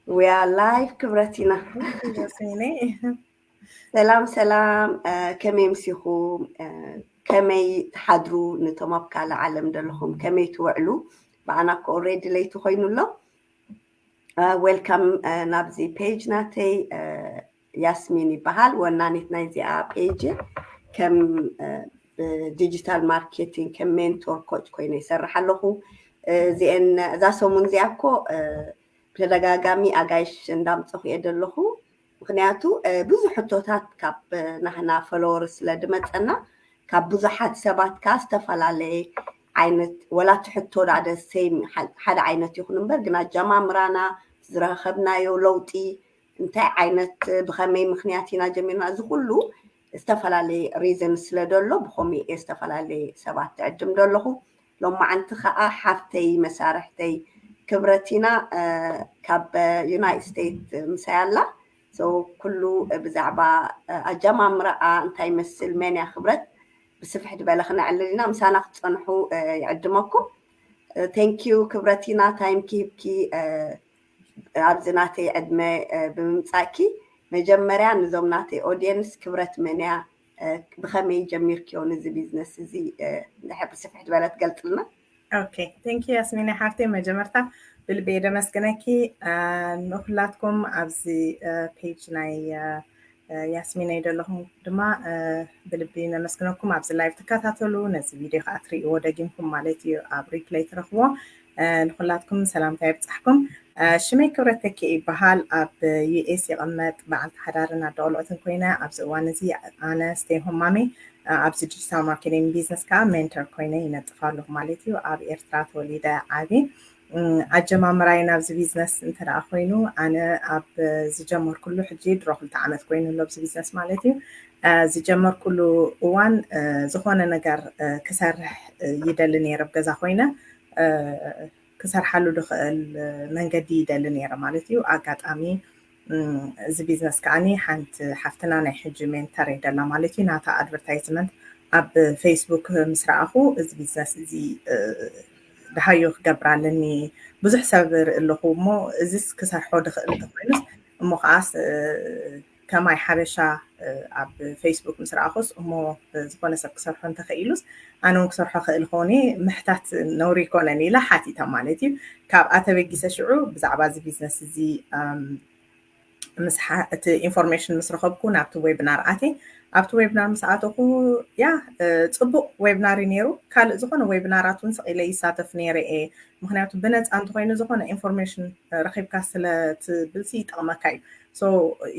We are live ክብረቲና። ያስሚኔ ሰላም ሰላም፣ ከመይ ምሲኹም? ከመይ ትሓድሩ? ነቶም ኣብ ካልእ ዓለም ዘለኹም ከመይ ትውዕሉ? ብኣና ኮ already ለይቲ ኮይኑ ኣሎ። Welcome ናብዚ page ናተይ። ያስሚን ይበሃል፣ ወናኒት ናይዚኣ page። ከም digital marketing ከም mentor coach ኮይነ ይሰርሕ ኣለኹ። እዚአን እዛ ሰሙን እዚኣ እኮ ብተደጋጋሚ ኣጋይሽ እንዳምፀኹ እየ ዘለኹ። ምክንያቱ ብዙሕ ሕቶታት ካብ ናህና followers ስለ ድመፀና ካብ ብዙሓት ሰባት ከ ዝተፈላለየ ዓይነት፣ ወላ እቲ ሕቶ ዳ the same ሓደ ዓይነት ይኹን እምበር፣ ግን ኣጀማምራና፣ ዝረኸብናዮ ለውጢ፣ እንታይ ዓይነት፣ ብኸመይ ምክንያት ኢና ጀሚርና፣ እዚ ኩሉ ዝተፈላለየ reason ስለ ደሎ ብኸምኡ እየ ዝተፈላለየ ሰባት ትዕድም ደለኹ። ሎማዓንቲ ከዓ ሓፍተይ መሳርሕተይ ክብረቲና ካብ United States ምሳይ ኣላ። So ኩሉ ብዛዕባ ኣጀማምራኣ እንታይ ይመስል፣ መን እያ ክብረት ብስፍሕ ዝበለ ክነዕልል ኢና። ምሳና ክትፀንሑ ይዕድመኩም። Thank you ክብረቲና፣ time ኪሂብኪ ኣብዚ ናተይ ዕድመ ብምምፃእኪ። መጀመርያ ንዞም ናተይ audience ክብረት መን እያ፣ ብኸመይ ጀሚርክዮ ነዚ ቢዝነስ እዚ እንድሕር ብስፍሕ ዝበለ ትገልፅልና? Okay, thank you ያስሚን ሓፍተይ። መጀመርታ ብልቢ እየ ደመስግነኪ። ንኩላትኩም ኣብዚ page ናይ ያስሚን ኣይደለኹም ድማ ብልቢ ነመስግነኩም። ኣብዚ live ትከታተሉ፣ ነዚ ቪድዮ ከዓ ትርእይዎ ደጊምኩም ማለት እዩ፣ ኣብ replay ትረኽቦ። ንኩላትኩም ሰላምታ ይብጻሕኩም። ሽመይ ክብረት ተኪ ይበሃል። ኣብ US ይቕመጥ። በዓልቲ ሓዳርን ኣደ ቆልዑትን ኮይነ፣ ኣብዚ እዋን እዚ ኣነ stay home mom እየ። ኣብዚ digital marketing business ከዓ mentor ኮይነ ይነጥፍ ኣለኹ ማለት እዩ። ኣብ ኤርትራ ተወሊደ ዓቢ። ኣጀማምራይ ናብዚ ቢዝነስ እንተ ደኣ ኮይኑ፣ ኣነ ኣብ ዝጀመርኩሉ፣ ሕጂ ድሮ ክልተ ዓመት ኮይኑ ኣሎ ኣብዚ ቢዝነስ ማለት እዩ። ዝጀመርኩሉ እዋን ዝኾነ ነገር ክሰርሕ ይደሊ ነይረ፣ ኣብ ገዛ ኮይነ ክሰርሓሉ ድኽእል መንገዲ ይደሊ ነይረ ማለት እዩ። ኣጋጣሚ እዚ ቢዝነስ ከዓኒ ሓንቲ ሓፍትና ናይ ሕጂ ሜንተር ደላ ማለት እዩ፣ ናታ ኣድቨርታይዝመንት ኣብ ፌስቡክ ምስ ረኣኹ፣ እዚ ቢዝነስ እዚ ደሃዮ ክገብር ኣለኒ፣ ብዙሕ ሰብ ርኢ ኣለኹ እሞ እዚስ ክሰርሖ ድኽእል እንተኮይኑስ፣ እሞ ከዓስ ከማይ ሓበሻ ኣብ ፌስቡክ ምስ ረኣኹስ፣ እሞ ዝኾነ ሰብ ክሰርሖ እንተኽኢሉስ ኣነ እውን ክሰርሖ ክእል ኾን ምሕታት ነውሪ ይኮነን ኢለ ሓቲተ ማለት እዩ። ካብኣ ተበጊሰ ሽዑ ብዛዕባ እዚ ቢዝነስ እዚ ምስ እቲ ኢንፎርሜሽን ምስ ረኸብኩ ናብቲ ዌብናር ኣትየ። ኣብቲ ዌብናር ምስ ኣተኹ፣ ያ ጽቡቕ ዌብናር እዩ ነይሩ። ካልእ ዝኾነ ዌብናራት እውን ስቕ ኢለ ይሳተፍ ነይረ እየ፣ ምክንያቱ ብነፃ እንተኮይኑ ዝኾነ ኢንፎርሜሽን ረኺብካ ስለ ትብልሲ ይጠቕመካ እዩ። So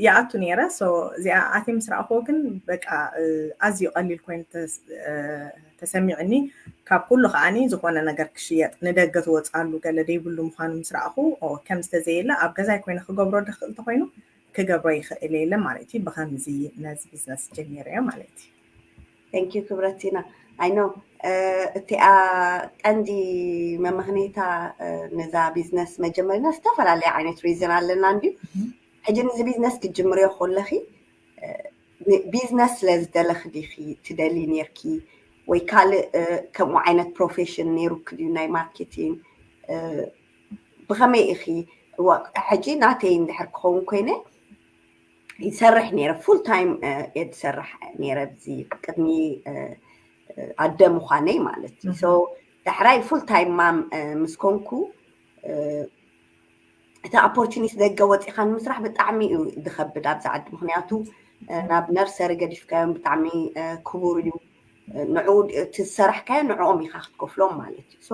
ይኣቱ ነይረ። So እዚኣ ኣትየ ምስ ረኣኽዎ ግን በቃ ኣዝዩ ቀሊል ኮይኑ ተሰሚዕኒ። ካብ ኩሉ ከዓኒ ዝኾነ ነገር ክሽየጥ ንደገ ትወፅኣሉ ገለ ደይብሉ ምዃኑ ምስ ረኣኹ፣ ከምዚ ተዘየለ ኣብ ገዛይ ኮይነ ክገብሮ ድኽእል እንተኮይኑ ክገብሮ ይኽእል የለ ማለት እዩ። ብኸምዚ ነዚ ቢዝነስ ጀሚረዮ ማለት እዩ። Thank you ክብረቲና። I know እቲኣ ቀንዲ መመኽኔታ ነዛ ቢዝነስ መጀመርና ዝተፈላለየ ዓይነት ሪዝን ኣለና እንድዩ። ሕጂ ንዚ ቢዝነስ ክትጅምርዮ ከለኺ ቢዝነስ ስለ ዝደለኺ ዲኺ ትደሊ ነርኪ ወይ ካልእ ከምኡ ዓይነት ፕሮፌሽን ነይሩኪ ድዩ ናይ ማርኬቲንግ? ብኸመይ ኢኺ ሕጂ ናተይ እንድሕር ክኸውን ኮይነ ይሰርሕ ነይረ፣ ፉል ታይም እየ ዝሰርሕ ነይረ ብዚ ቅድሚ ኣደ ምዃነይ ማለት እዩ። ሶ ዳሕራይ ፉል ታይም ማም ምስ ኮንኩ እቲ ኦፖርቹኒቲ ደገ ወፂኻ ንምስራሕ ብጣዕሚ እዩ ዝኸብድ ኣብዚ ዓዲ፣ ምክንያቱ ናብ ነርሰሪ ገዲፍካዮም ብጣዕሚ ክቡር እዩ። ንዕኡ እቲ ዝሰራሕካዮ ንዕኦም ኢኻ ክትከፍሎም ማለት እዩ። ሶ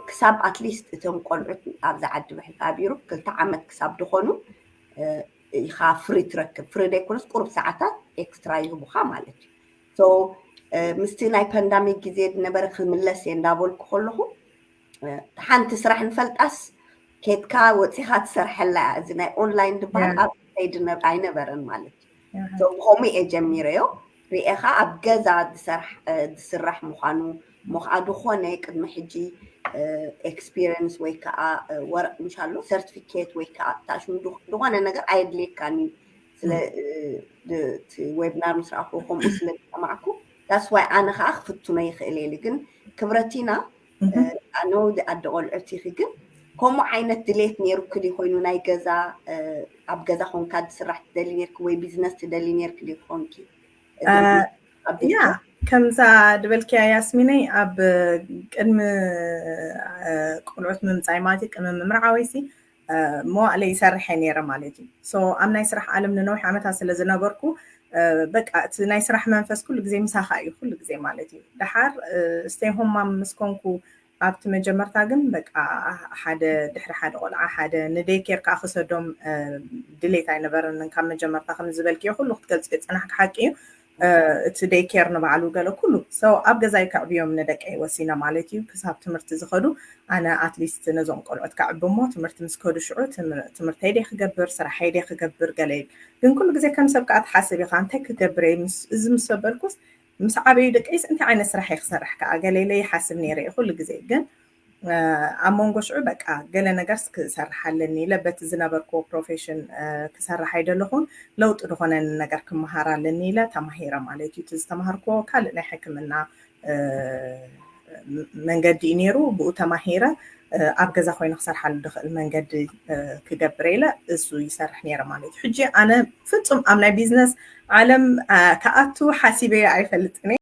ክሳብ ኣትሊስት እቶም ቆልዑት ኣብዚ ዓዲ ብሕልፊ ኣብ ዩሩፕ ክልተ ዓመት ክሳብ ድኾኑ ኢኻ ፍሪ ትረክብ። ፍሪ ዘይኮነስ ቁሩብ ሰዓታት ኤክስትራ ይህቡኻ ማለት እዩ። ሶ ምስቲ ናይ ፓንዳሚክ ግዜ ዝነበረ ክምለስ እየ እንዳበልኩ ከለኹ ሓንቲ ስራሕ ንፈልጣስ ኬድካ ወፂኻ ትሰርሐላ እያ። እዚ ናይ ኦንላይን ዝበሃል ኣብ ከይድ ኣይነበረን ማለት እዩ። ብኸምኡ እየ ጀሚረዮ። ርኤኻ ኣብ ገዛ ዝስራሕ ምዃኑ እሞ ከዓ ዝኾነ ቅድሚ ሕጂ ኤክስፒሪየንስ ወይ ከዓ ወረቅ ምሻሎ ሰርቲፊኬት ወይ ከዓ ታሽሙ ዝኾነ ነገር ኣየድልየካን እዩ። ስለ ዌብናር ምስ ረኣኹ ከምኡ ስለ ዝሰማዕኩ that's why ኣነ ከዓ ክፍትኖ ይኽእል እየ። ግን ክብረቲና ኣነ ኣደ ቆልዑት ኢኺ ግን ከምኡ ዓይነት ድሌት ነይሩኪ ድዩ ኮይኑ ናይ ገዛ ኣብ ገዛ ኮንካ ዝስራሕ ትደሊ ነርኪ ወይ ቢዝነስ ትደሊ ነርኪ ድዩ ኮንኪ? ያ ከምዛ ድበልክያ ያስሚነይ ኣብ ቅድሚ ቆልዑት ምምፃይ ማለት እዩ ቅድሚ ምምርዓወይሲ መዋእለ ይሰርሐ ነይረ ማለት እዩ። ኣብ ናይ ስራሕ ዓለም ንነዊሕ ዓመታት ስለ ዝነበርኩ በቃ እቲ ናይ ስራሕ መንፈስ ኩሉ ግዜ ምሳኻ እዩ ኩሉ ግዜ ማለት እዩ። ደሓር stay home mom ምስ ኮንኩ ኣብቲ መጀመርታ ግን በቃ ሓደ ድሕሪ ሓደ ቆልዓ ሓደ ንደይ ኬር ከዓ ክሰዶም ድሌት ኣይነበረንን። ካብ መጀመርታ ከም ዝበልክዮ ኩሉ ክትገልፅዮ ዝፀናሕካ ሓቂ እዩ። እቲ ደይ ኬር ንባዕሉ ገለ ኩሉ ሰው ኣብ ገዛይ ከዕብዮም ንደቀይ ወሲነ ማለት እዩ። ክሳብ ትምህርቲ ዝኸዱ ኣነ ኣትሊስት ነዞም ቆልዑት ከዕቢ እሞ ትምህርቲ ምስ ከዱ ሽዑ ትምህርተይ ደይ ክገብር ስራሐይ ደይ ክገብር ገለ ይብል። ግን ኩሉ ግዜ ከም ሰብ ከዓ ትሓስብ ኢኻ እንታይ ክገብር እዚ ምስ በልኩስ ምስ ዓበዩ ደቀይስ እንታይ ዓይነት ስራሕ እየ ክሰርሕ ከዓ ገለ ኢለ ይሓስብ ነይረ እየ ኩሉ ግዜ። ግን ኣብ መንጎ ሽዑ በቃ ገለ ነገር ክሰርሕ ኣለኒ ኢለ በቲ ዝነበርክዎ ፕሮፌሽን ክሰርሕ ኣይደለኹን ለውጢ ዝኾነኒ ነገር ክመሃር ኣለኒ ኢለ ተማሂረ ማለት እዩ። እቲ ዝተማሃርክዎ ካልእ ናይ ሕክምና መንገዲ እዩ ነይሩ። ብኡ ተማሂረ ኣብ ገዛ ኮይነ ክሰርሓሉ ዝኽእል መንገዲ ክገብር ኢለ እሱ ይሰርሕ ነይረ ማለት እዩ። ሕጂ ኣነ ፍጹም ኣብ ናይ ቢዝነስ ዓለም ክኣቱ ሓሲበዮ ኣይፈልጥን።